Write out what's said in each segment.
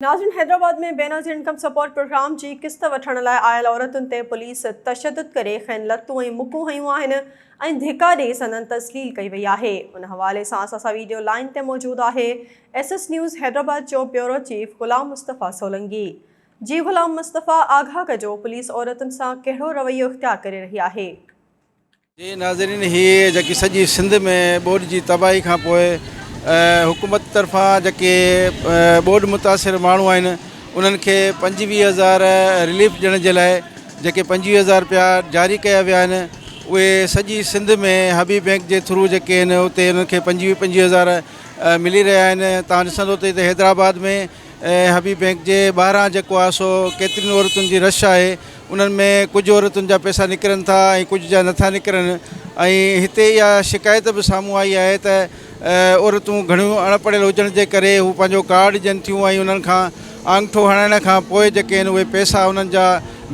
ناظرين Hyderabad ۾ Benazir income support programme جي قسط وٺڻ لاء آيل عورتن تي پوليس تشدد ڪري کين لتون ۽ مڪون هنيون آهن ۽ ڌڪا ڏئي سندن تذليل ڪئي وئي آهي ان حوالي سان اسان سان ويڊيو لائين تي موجود آهي ايس ايس نيوز حيدرآباد جو بيورو چيف غلام مصطفيٰ سولنگي جي غلام مصطفيٰ آگاهه ڪجو پوليس عورتن سان ڪهڙو رويو اختيار ڪري رهي آهي. جي ناظرين هي جيڪي سڄي سنڌ ۾ ٻوڏ جي تباهي کان پوء حڪومت طرفان جيڪي ٻوڏ متاثر ماڻهو آهن انهن کي 25 هزار رليف ڏيڻ جي لاء جيڪي 25 هزار رپيا جاري ڪيا ويا آهن اهي سڄي سنڌ ۾ حبيب بينڪ جي ٿرو جيڪي آهن اتي انهن کي 25 25 هزار ملي رهيا آهن تان ڏسندو ته هتي حيدرآباد ۾ حبيب بينڪ جي ٻاهران جيڪو آهي سو ڪيترين عورتن جي رش آهي انهن ۾ ڪجهه عورتن جا پئسا نڪرن ٿا ۽ ڪجهه جا نٿا نڪرن ۽ هتي اها شڪايت به سامهون آئي آهي ته عورتون گهڻيون اڻ پڙهيل هجڻ جي ڪري هو پنهنجو ڪارڊ ڏين ٿيون ۽ انهن کان آڱٺو هڻائڻ کان پوء جيڪي آهن اهي پئسا انهن جا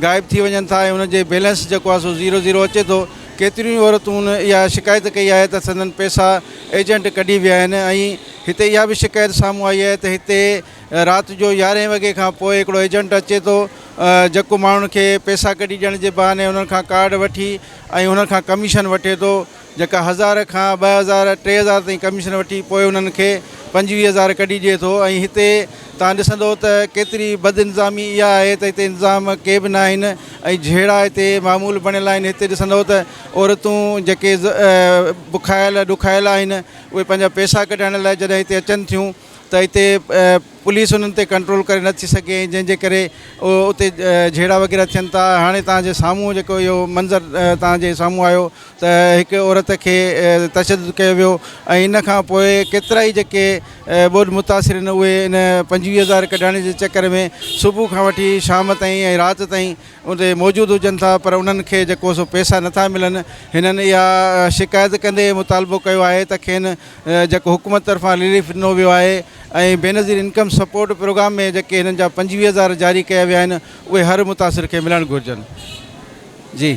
غائب ٿي وڃن ٿا ۽ انهن جي بيلنس جيڪو آهي سو زيرو زيرو اچي ٿو ڪيتريون ئي عورتون اها شڪايت ڪئي آهي ته سندن پئسا ايجنٽ ڪڍي ويا آهن ۽ هتي اها به شڪايت سامهون آئي آهي ته هتي رات جو يارهين وڳي کان پوء هڪڙو ايجنٽ اچي ٿو جيڪو ماڻهن کي پئسا ڪڍي ڏيڻ جي بهاني انهن کان ڪارڊ وٺي ۽ انهن کان ڪميشن وٺي ٿو جيڪا هزار کان 2000 3000 تائين ڪميشن وٺي پوء انهن کي 25 هزار ڪڍي ڏئي ٿو ۽ هتي تان ڏسندو ته ڪيتري بد انتظامي اها آهي ته هتي انتظام ڪي به نه آهن ۽ جهيڙا هتي معمول بڻيل آهن هتي ڏسندو ته عورتون جيڪي بکايل ڏکايل آهن اهي پنهنجا پئسا ڪڍائڻ لاء جڏهن هتي اچن ٿيون ته هتي پوليس انهن تي ڪنٽرول ڪري نه ٿي سگهي ۽ جنهن جي ڪري اتي جهيڙا وغيره ٿين ٿا هاڻي توهان جي سامهون جيڪو اهو منظر توهان جي سامهون آيو ته هڪ عورت کي تشدد ڪيو ويو ۽ ان کان پوء ڪيترا ئي جيڪي ٻوڏ متاثر آهن اهي ان 25 هزار ڪڍائڻ جي چڪر ۾ صبح کان وٺي شام تائين ۽ رات تائين اتي موجود هجن ٿا پر انهن کي جيڪو سو پئسا نٿا ملن هنن اها شڪايت ڪندي مطالبو ڪيو آهي ته کين جيڪو حڪومت طرفان رليف ڏنو ويو آهي ۽ بينظير انڪم سپورٽ پروگرام ۾ جيڪي هنن جا 25 هزار جاري ڪيا ويا آهن اهي هر متاثر کي ملڻ گهرجن جي.